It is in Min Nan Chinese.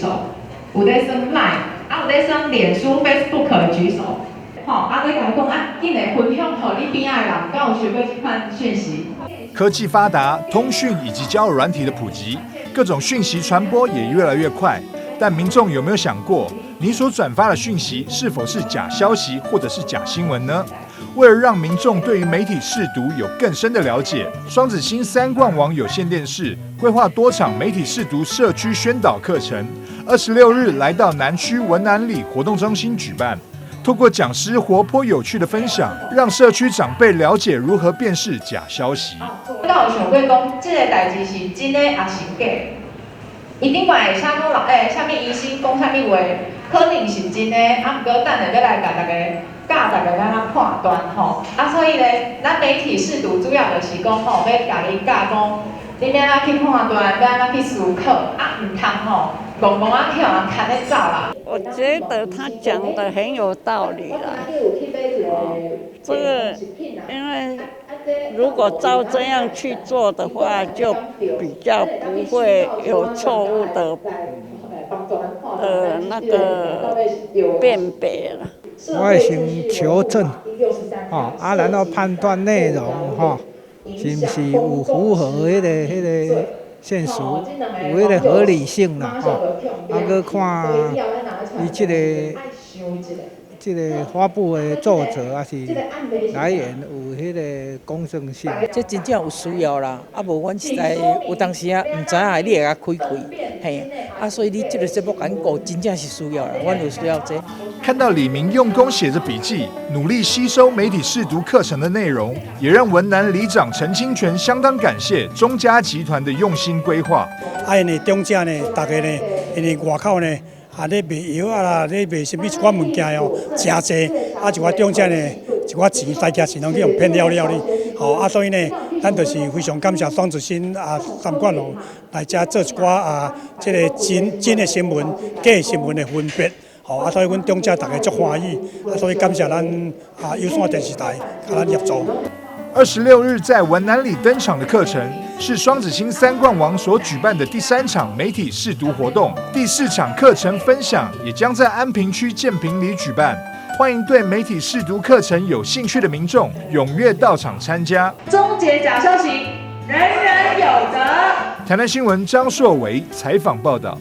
手，有咧耍 Line，啊有咧耍臉書 Facebook 的舉手。吼，啊，你共伊講啊，緊來分享予你邊仔的人，敢有收過這款訊息？科技發達，通訊以及交友軟體的普及，各種訊息傳播也越來越快。但民眾有沒有想過，你所轉發的訊息是否是假消息或者是假新聞呢？為了讓民眾對於媒體識讀有更深的了解，雙子星三冠網有線電視規劃多場媒體識讀社區宣導課程，26日來到南區文南里活動中心舉辦。透過講師活潑有趣的分享，讓社區長輩了解如何辨識假消息。你敢有想過講，這個代誌是真的抑是假？伊頂懸會寫講人欸，啥物醫生講啥物話，可能是真的，啊，毋過等下欲來共大家教大家按怎判斷吼。啊，所以咧，咱媒體識讀主要就是講吼，欲共你教講，你欲按怎去判斷，欲按怎去思考，啊，毋通吼，戇戇仔去予人牽咧走啦。我覺得他講的很有道理啦。這個，因為如果照這樣去做的話，就比較不會有錯誤的那個辨別了。我會先求證，吼，啊，然後判斷內容，吼，是毋是有符合彼個現實，有彼個合理性啦，吼，啊，閣看伊這個發布的作者抑是來源有彼個公正性。這真正有需要啦，啊無阮實在有當時啊，毋知影你會共開開，嘿，啊所以你這個節目共阮顧真正是需要啦，阮有需要這。看到里民用功寫着筆記，努力吸收媒體識讀課程的內容，也讓文南里長陳清泉相當感謝中嘉集團的用心規劃。啊，𪜶長者呢，逐家呢，因為外口呢，啊咧賣藥啊啦，咧賣啥物一寡物件哦，誠濟，啊一寡長者呢，一寡錢大家錢攏去予騙了了哩，吼啊所以呢，咱就是非常感謝雙子星啊三冠王來遮做一寡啊，這個真真的新聞、假新聞的分別，吼啊所以阮長者逐家足歡喜，啊所以感謝咱啊有線電視台共咱合作。 26日在文南里登場的課程，是雙子星三冠王所舉辦的第三場媒體識讀活動，第四場課程分享也將在安平區建平里舉辦，歡迎對媒體識讀課程有興趣的民眾踴躍到場參加。終結假消息，人人有責。台南新聞張碩維採訪報道。